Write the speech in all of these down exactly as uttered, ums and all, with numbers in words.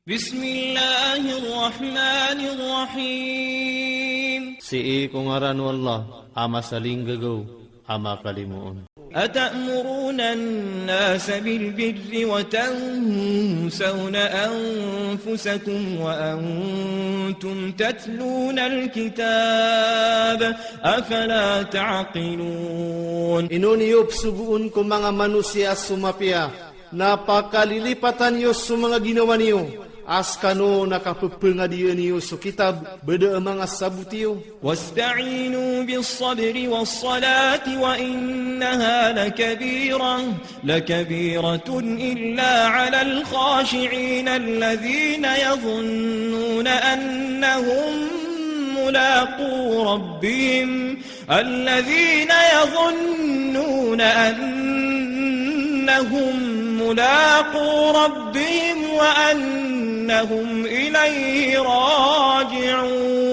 بسم الله الرحمن الرحيم. Sii ko ngaran o Allah, a masalinggagaw, a makalimoon. أتأمرون الناس بالبر وتنسون أنفسكم وأنتم تتلون الكتاب أفلا تعقلون. Ino niyo psogoon ko manga manosiya so mapiya, na pakalilipatan iyo so manga ginawa niyo, a skano na kapepengadiyan iyo so kitab, ba da a manga sabot iyo. واستعينوا بالصبر والصلاة وإنها لكبيرة، لكبيرة إلا على الخاشعين الذين يظنون أنهم ملاقو ربهم، الذين يظنون أنهم ملاقو ربهم وأنهم إليه راجعون.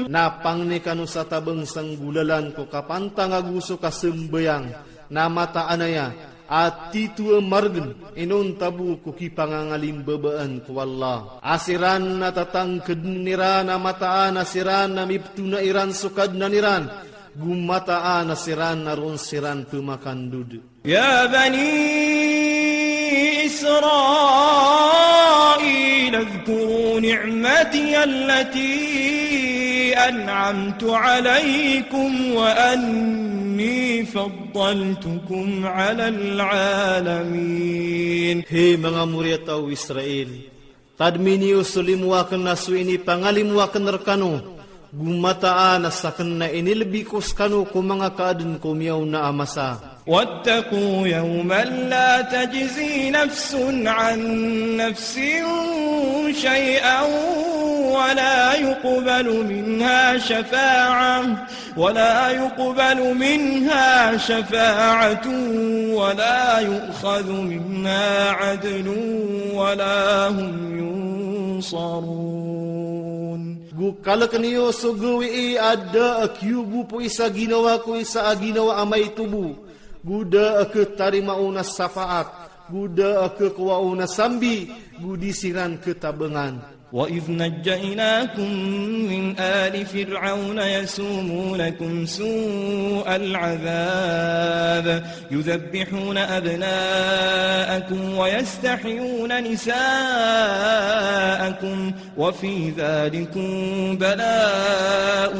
Na pangni kano sa tabang sa nggolalan ko kapantang ago so kasambayang, na mataan aya a tito a margen inonta bo ko kipangangalimbabaan ko Allah. A siran na tatangkeden iran a mataan a siran na miptona iran so Kadnan iran, go mataan a siran na ron siran pemakandod. يا بني إسرائيل اذكروا نعمتي التي أنعمت عليكم وأني فضلتكم على العالمين. Hay manga moriyataw o Israel, tadmi niyo so limo aken a so inipangalimo aken rekano, go mataan a saken na inilbi ko sekano ko manga kaaden ko miyaona a masa. واتقوا يوما لا تجزي نفس عن نفس شيئا ولا يقبل منها شفاعة، ولا يقبل منها شفاعة ولا يؤخذ منها عدل ولا هم ينصرون. Go kaleken iyo so gawii a da a kiyogopo isa ginawa ko isa a ginawa a maito bo, go da a ketarimaon a sapaat, go da a kekowaon a sambi, go di siran ketabangan. وإذ نجيناكم من آل فرعون يسومونكم سوء العذاب يذبحون أبناءكم ويستحيون نساءكم وفي ذلكم بلاء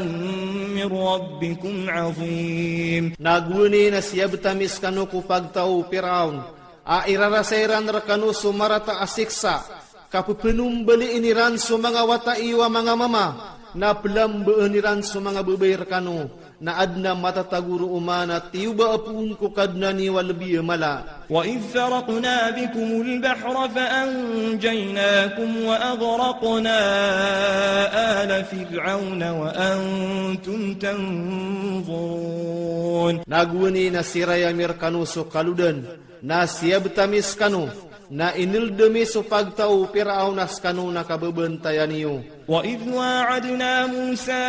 من ربكم عظيم. Na gowani na siyabet ami sekano ko pagtaw o Piraon, a irarasay iran rekano so marata a siksa, kapepenombaliin iran so manga wata iyo a manga mama, na pelambaan iran so manga babay rekano, na aden a matatago roo man a tiyoba a poon ko Kadnan iyo a lebi a mala. وإذ فرقنا بكم البحر فأنجيناكم وأغرقنا آل فرعون وأنتم تنظرون. Na gowani na siraya ami rekano so kalodan, na siyabet ami sekano, na ineled ami so pagtaw o Piraon a sekano na kabebantayan iyo. وإذ واعدنا موسى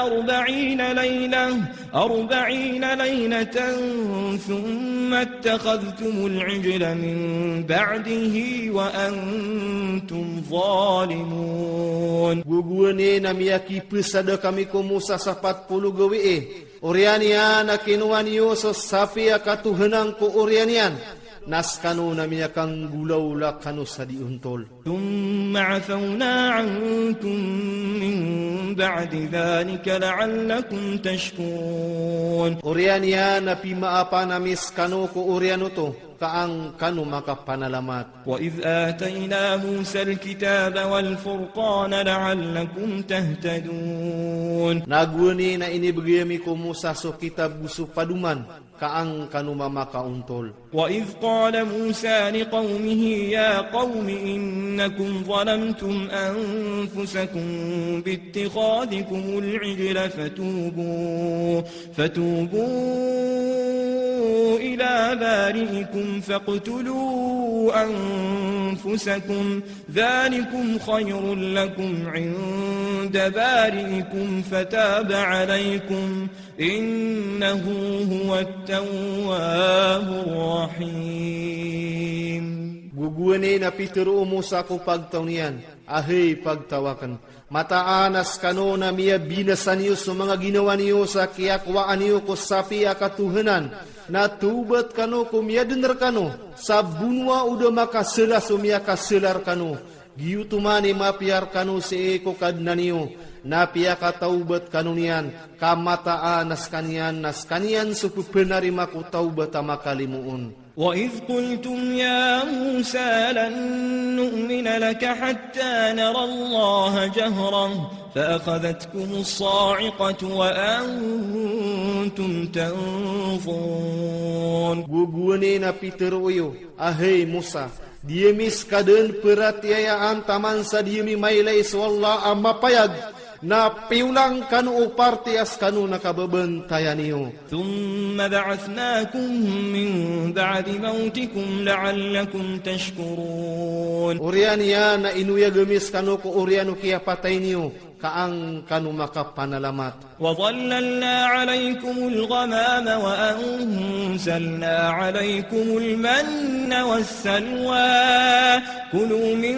أربعين ليلة، أربعين ليلة ثم اتخذتم العجل من بعده وأنتم ظالمون. Go gowani na miyakipesada kami ko Musa sa pat polo gawii, oriyan iyan a kinowa niyo so sapi a katohanan ko oriyan iyan, na sekano na miyakanggolawla kano sa di ontol. ثم عفونا عنكم من بعد ذلك لعلكم تشكرون. Oriyan iyan a pimaapan ami sekano ko oriyan oto, ka an kano makapanalamat. وإذ آتينا موسى الكتاب والفرقان لعلكم تهتدون. Na gowani na inibegay ami ko Musa so kitab go so padoman, ka an kano mamakaontol. وإذ قال موسى لقومه يا قوم إنكم ظلمتم أنفسكم باتخاذكم العجل فتوبوا، فتوبوا إلى بارئكم فاقتلوا أنفسكم ذلكم خير لكم عند بارئكم فتاب عليكم إنه هو التواب الرحيم. Gowani na pitharo o Musa ko pagtaw niyan, a hay pagtaw akn, mataan a skano na miyabinasa niyo so manga ginawa niyo sa kiyakowaan iyo ko sapi a katohanan, na tawbat kano ko miyadn rkano sa bonoa o da makasala so miyakasala rkano. Giyoto man i mapiya rkano sii ko Kadnan iyo, na piyakatawbat kano niyan, ka mataan a skaniyan na skaniyan so pphanarimako tawbat a makalimoon. وإذ قلتم يا موسى لن نؤمن لك حتى نرى الله جهرة فأخذتكم الصاعقة وأنتم تنظرون. Gowani na pitharo iyo, a hay Musa, di ami ska dn pharatiyayaan taman sa di ami mailay so Allah a mapayag, na piyolang kano o parti a skano na kababantayan iyo. ثم بعثناكم من بعد موتكم لعلكم تشكرون. Oriyan iyan na inoyag ami skano ko oriyan o kiyapatay niyo, ka an kano makapanalamat. وظللنا عليكم الغمام وأنزلنا عليكم المن والسلوى كلوا من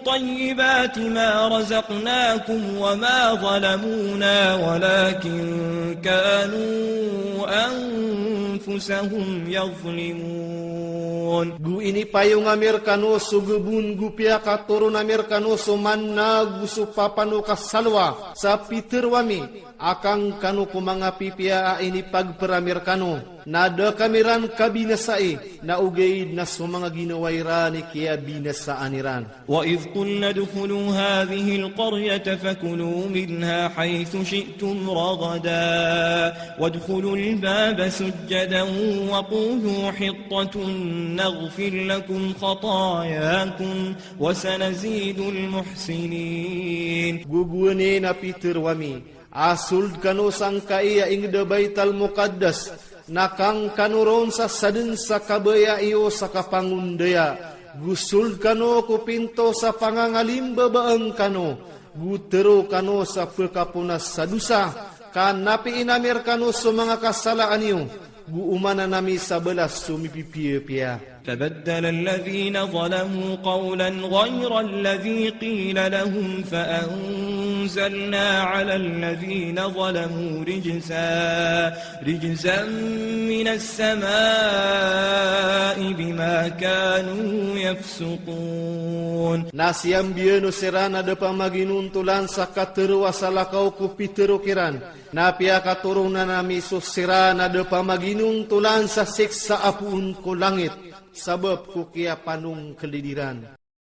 طيبات ما رزقناكم وما ظلمونا ولكن كانوا أنفسهم يظلمون. Go inipayong ami rkano so gabon, go piyakatoron ami rkano so manna go so papan o kasalwa, sa pitharo ami a kan kano ko manga pipiya a inipagpr ami rkano, na da kami ran kabinasai, na ogaid na so manga ginawa iran i kiyabinasaan iran. وإذ قلنا ادخلوا هذه القرية فكلوا منها حيث شئتم رغدا وادخلوا الباب سجدا وقولوا حطة نغفر لكم خطاياكم وسنزيد المحسنين. Gowani na pitharo ami a sold kano sangkai a ingd a Baital Muqaddas, na kan kano ron sa sadn sa kabaya iyo sa kapangondaya. Go sold kano ko pinto sa pangangalimbabaan kano. Go tero kano sa pkaponas sa dosa, ka napiin ami rkano so manga kasalaan iyo, go omanan ami sa balas so mipipiyapiya. فبدل الذين ظلموا قولا غير الذي قيل لهم فأنزلنا على الذين ظلموا رجزا، رجزا من السماء بما كانوا يفسقون. Na siyambiyan o siran a da pamaginontolan sa katero a salakaw ko pitero kiran. Na piyakatoronan ami so siran a da pamaginontolan sa siksa a poon ko langit, sabap ko kiyapanongklid iran.